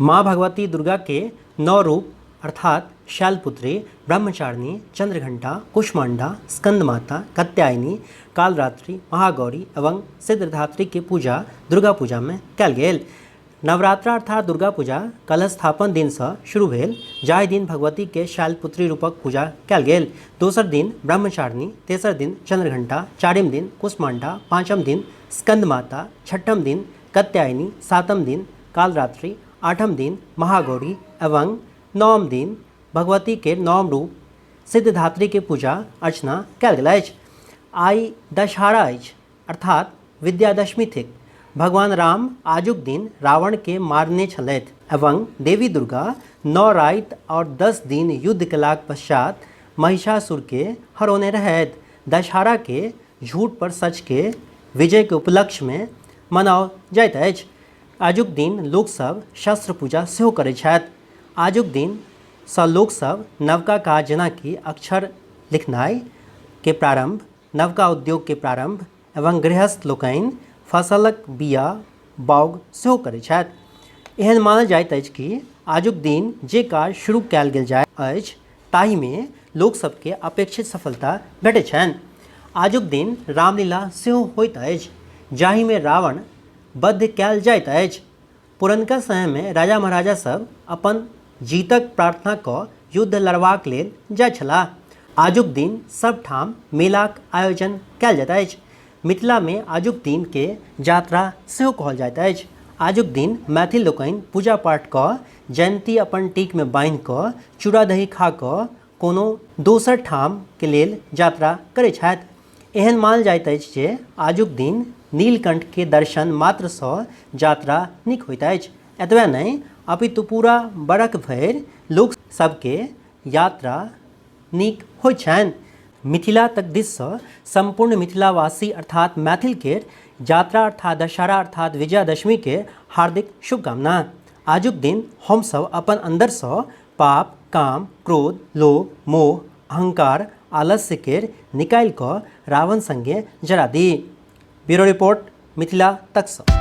माँ भगवती दुर्गा के 9 रूप अर्थात शैलपुत्री, ब्रह्मचारिणी, चंद्रघंटा, कुष्मांडा, स्कंदमाता, कात्यायनी, कालरात्रि, महागौरी एवं सिद्धधात्री के पूजा दुर्गा पूजा में कयल गेल। नवरात्रा अर्थात दुर्गा पूजा कलश स्थापन दिन से शुरू भेल, जाहि दिन भगवती के शैलपुत्री रूपक पूजा कयल गेल। दोसर दिन ब्रह्मचारिणी, तेसर दिन चंद्रघंटा, चारिम दिन कुष्मांडा, पांचम दिन स्कंदमाता, छठम दिन कात्यायनी, सातम दिन कालरात्रि, आठम दिन महागौरी एवं नवम दिन भगवती के नवम रूप सिद्धधात्री के पूजा अर्चना कयल गेल अछि। आइ दशहरा अछि अर्थात विद्यादशमी थिक। भगवान राम आजुक दिन रावण के मारने छलथि एवं देवी दुर्गा 9 राति और 10 दिन युद्ध केलाक पश्चात महिषासुर के हरौने रहथि। दशहरा के झूठ पर सच के विजय के उपलक्ष्य में मनाओल जाइत अछि। आजुक दिन लोकसभ शस्त्र पूजा सेहो करैत छथि। आजुक दिन सँ लोकसभ नवका काज जेनाकि अक्षर लिखनाइ के प्रारंभ, नवका उद्योग के प्रारंभ एवं गृहस्थ लोकनि फसलक बिया बाउग सेहो करैत छथि। एहन मानल जाइत अछि कि आजुक दिन जे काज शुरू कयल गेल जाइत अछि ताहिमे लोकसभके अपेक्षित सफलता भेटैत छनि। आजुक दिन रामलीला सेहो होइत अछि जाहिमे रावण वध कयल जाइत अछि। पुरनका समयमे राजा महाराजा सब अपन जीतक प्रार्थना कऽ युद्ध लड़बाक लेल जाइत छलाह। आजुक दिन सब ठाम मेलाक आयोजन कयल जाइत अछि। मिथिलामे आजुक दिनके जात्रा सेहो कहल जाइत अछि। आजुक दिन मैथिल लोकनि पूजा पाठ कऽ जयन्ती अपन टीकमे बान्हि कऽ चूड़ा दही खा कऽ कोनो दोसर ठामके लेल यात्रा करैत छथि। एहन मानल जाइत अछि जे आजुक दिन नीलकंठके दर्शन मात्रसँ यात्रा नीक होइत अछि। एतबे नहि अपितु पूरा बरख भरि लोक सबके यात्रा नीक होइत छनि। मिथिला तक दिससँ सम्पूर्ण मिथिलावासी अर्थात मैथिल केर यात्रा अर्थात दशहरा अर्थात विजयादशमी के हार्दिक शुभकामना। आजुक दिन हमसभ अपन अन्दरसँ पाप, काम, क्रोध, लोभ, मोह, अहंकार, आलस्य केर निकालि कऽ रावण संगे जरा दी। Bureau report, Mithila तकसँ।